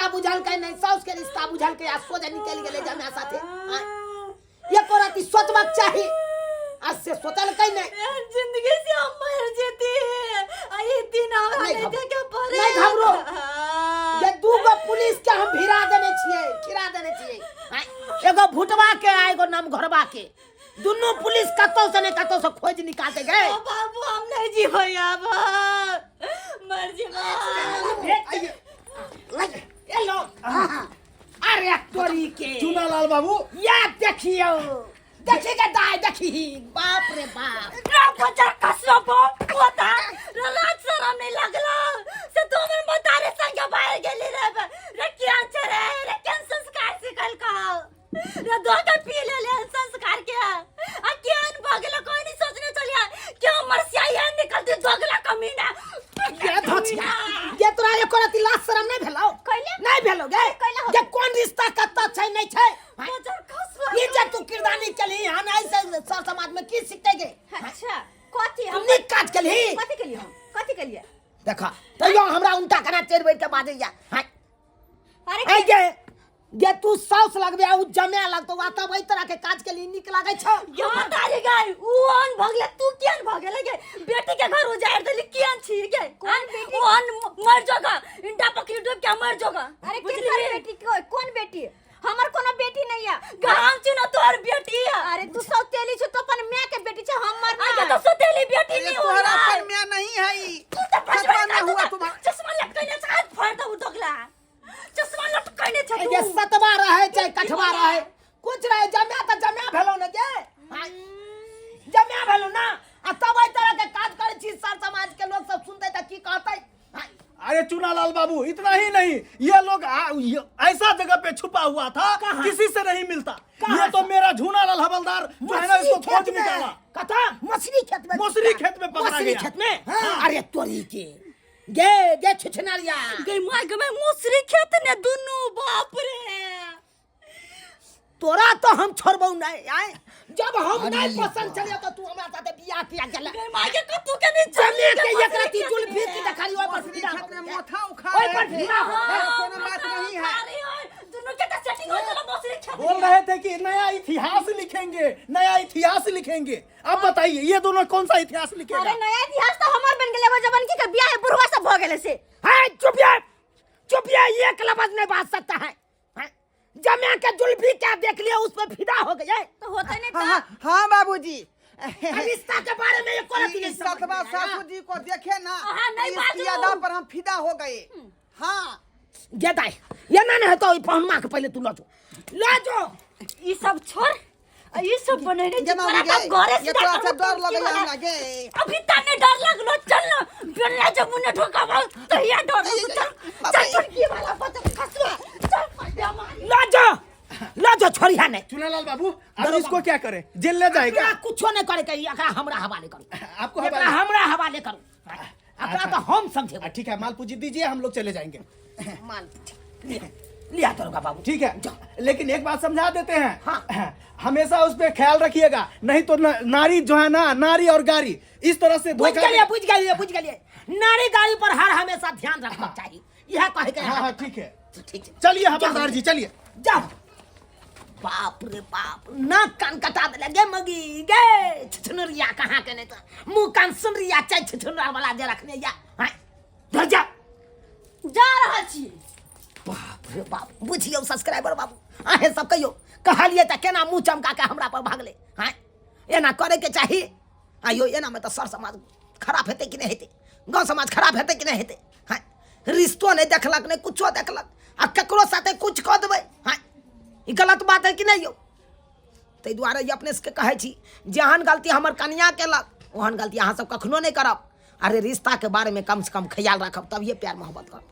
रिश्ता बुझलकै नहि साउस के रिश्ता बुझलकै आ सोझे निकलि गेलै जमाय साथे आँय। एको रति सोचबाक चाही आ से सोचलकै नहि। एहन जिंदगी से हम मर जेती आ ई दिन हमरा नहीं नहीं घबरो। देखे पड़े। नहीं घबरो। जे दू गो पुलिस के हम भिड़ा देने छियै, खिरा देने छियै आँय, एगो भुटवा के आ एगो नमघरवा के, दुनू पुलिस कतौ से नहि कतौ से खोजि निकालते गए। ओ बाबू, हम नहीं जीबै आब, मर जीबै। एलो, अरे तोरी के चुनालाल बाबू, या देखियो, देखी के दाय देखी, बाप रे बाप। रे बच्चा कसरो बाप कोता रे, लाज शरम नहीं लगला से तू हमर मतारे संगे बाहर गेली रे? रे केहन छै रे? रे केहन संस्कार सिखल का रे? दो के पी ले ले संस्कार के आ केहन भऽ गेलो? कोई नहीं सोचने चलिया के हमर सियाही निकलती, दोगला कमीना। ये धोचिया, ये तोरा एको रति लाज शरम नहीं भेलौ? कैले? नहीं भेलौ गे? कैले होतै? जे कोन रिश्ता कत्ता छै नहीं छै? बजर खसवा। ई जे तू किरदानी केलही हन, ऐसे सर समाज में की सिखते गे? अच्छा, कथी तू हम नीक काज केलही? कथी केलियै हम? कथी केलियै? देखा तैयो हमरा उनटा कना चढ़ बैठ के बाजैया। हाय। अरे ऐ जे तू साउस लगबे आ उ जमे लगतो आ तब एहि तरह के काज के लिए नीक लागै छौ? ये मतारी गाय उ अन भगले, तू केहन भगले गे? बेटी के घर उजाड़ देली, केहन छी गे? कोन बेटी? उ अन मर जोगा, इंटा पकड़ी डूब के मर जोगा। अरे बुझली? केकर बेटी? कोन बेटी? हमर कोनो बेटी नहीं है। गाम छी न तोहर बेटी है। अरे तू सौतेली छौ तो अपन माय के बेटी छै, हमर आगे ना। तो सौतेली बेटी अरे नहीं तुम्हारा होला। अपन मियां नहीं है ई। तू तो खतरा में हुआ तुम्हारा। चश्मा लटकैने छ, आज फाड़ दऊ दोगला। चश्मा लटकैने छ ए तू। जे सतवा रहे चाहे कठवा रहे, कुछ रहे, जम्या तऽ जम्या भेलौ ने जे। हाँ, जम्या भेलौ ना आ तब एहि तरह के काज करै छी, सर समाज के लोग सब सुनतै तऽ की कहतै? हाँ। अरे चुनालाल बाबू, इतना ही नहीं, ये लोग ये ऐसा जगह पे छुपा हुआ था, कहाँ? किसी से नहीं मिलता। कहाँ ये तो से? मेरा झूनालाल हवलदार जो है ना, मछली इसको खोज खेत में। निकाला। कथा मछली खेत में। मछली खेत में पकड़ा मछली गया। खेत में। हाँ। अरे तोरी के गे गे छिछनरिया। गई माय गे, मछली खेत ने दुनू, बाप रे। तोरा तो हम छोड़बौ नहीं आए, जब हम नहीं पसंद चलियो तो तू हमरा साथे बियाह किया गेला? गई माय गे, कतू के नहीं जमे चली के एक राती जुल्फी की देखली ओइ पर मछली फिदा खेत हो में गया। माथा उखाड़ ओइ पर रहे थे। फिदा हो गया। कोनो बात नहीं है। दुनू के तो सेटिंग हो चलो मछली खेत बोल में। रहे थे कि नया इतिहास लिखेंगे, नया इतिहास लिखेंगे। अब बताइए, ये दोनों कौन सा इतिहास लिखेगा? अरे नया इतिहास तो हमर बन गेलै, एगो जबनकी के बियाह बुढ़वा सब भऽ गेलै से। है चुप ये, चुप ये, एक लफ्ज नहीं बाज सकता है। हैं? जमे के जुल्फी क्या देख लिया, उस पर फिदा हो गए। तो होते नहीं। हाँ हाँ हाँ बाबूजी। रिश्ता के बारे में ये कोई ई सतवा सासू जी को देखे ना, हाँ, नहीं इसकी बाजू। अदा पर हम फिदा हो गए। हाँ। जे दाई, ये ना नहीं तो पहुनमा के पहले तू ल जो, ल जो। ई सब छोड़ आ ई सब बनेने गे छी मामी तोरा गे, तो घरे ये सीधा तोरा से करू डर तुलसी लगैया वाला। हमरा गे। अभी तने डर लगलो, चल ना बेलना जब मुने ठोकाबो तहिया डर लगलो। चल बाप रे। चल चुटकी वाला बचत खसुआ, चल पहिले मारी। ल जो, ल जो, छोड़िया नहीं। चुनालाल बाबू, अब इसको क्या करें? जेल ले जाए क्या? एकरा कुछो नहीं करे के, एकरा हमरा हवाले करू। आपको एकरा हवाले? हमरा हवाले करू, एकरा तो हम समझेबै। ठीक है, माल पूंजी दीजिए, हम लोग चले जाएंगे। माल लिया, लिया दरोगा बाबू। ठीक है, लेकिन एक बात समझा देते हैं। हाँ। हमेशा उस पर ख्याल रखिएगा, नहीं तो नारी जो है ना, नारी और गारी इस तरह से बुझ धोखा गेलिए, बुझ गेलिए, बुझ गेलिए। नारी गाड़ी पर हर हमेशा ध्यान रखना चाहिए, यह कहे के। हाँ हाँ, ठीक है। ठीक है। चलिए हवलदार जी, चलिए। जाओ। बाप रे बाप, नाक कान कटा देले गे मगी गे छुछुनरिया। कहाँ के नहीं तो मुंह कान सुनरिया चाहे छुछुनरा वाला जे रखने या। हाँ, धर जा। जा रहल छी। बाप रे बाप, बुझियौ सब्सक्राइबर बाबू, अहें सब कहियौ, कहलियै तऽ केना मुंह चमका के हमरा पर भागलै? हाँ, एना करे के चाही? आइयो, एनामे तऽ सर समाज खराब हेतै कि नहि हेतै? गाँव समाज खराब हेतै कि नहि हेतै? हाँ, रिश्तो नहि देखलक, नहि कुछो देखलक आ ककरो साथे कुछ कऽ देबै। हाँ, ई गलत बात है कि नहि यौ? ताहि दुआरे ई अपने सबके कहै छी, जेहन गलती हमर कनिया केलक ओहन गलती अहाँ सब कखनो नहि करब। अरे रिश्ताके बारेमे कमसँ कम ख्याल राखब, तभिए प्यार मोहब्बत करब।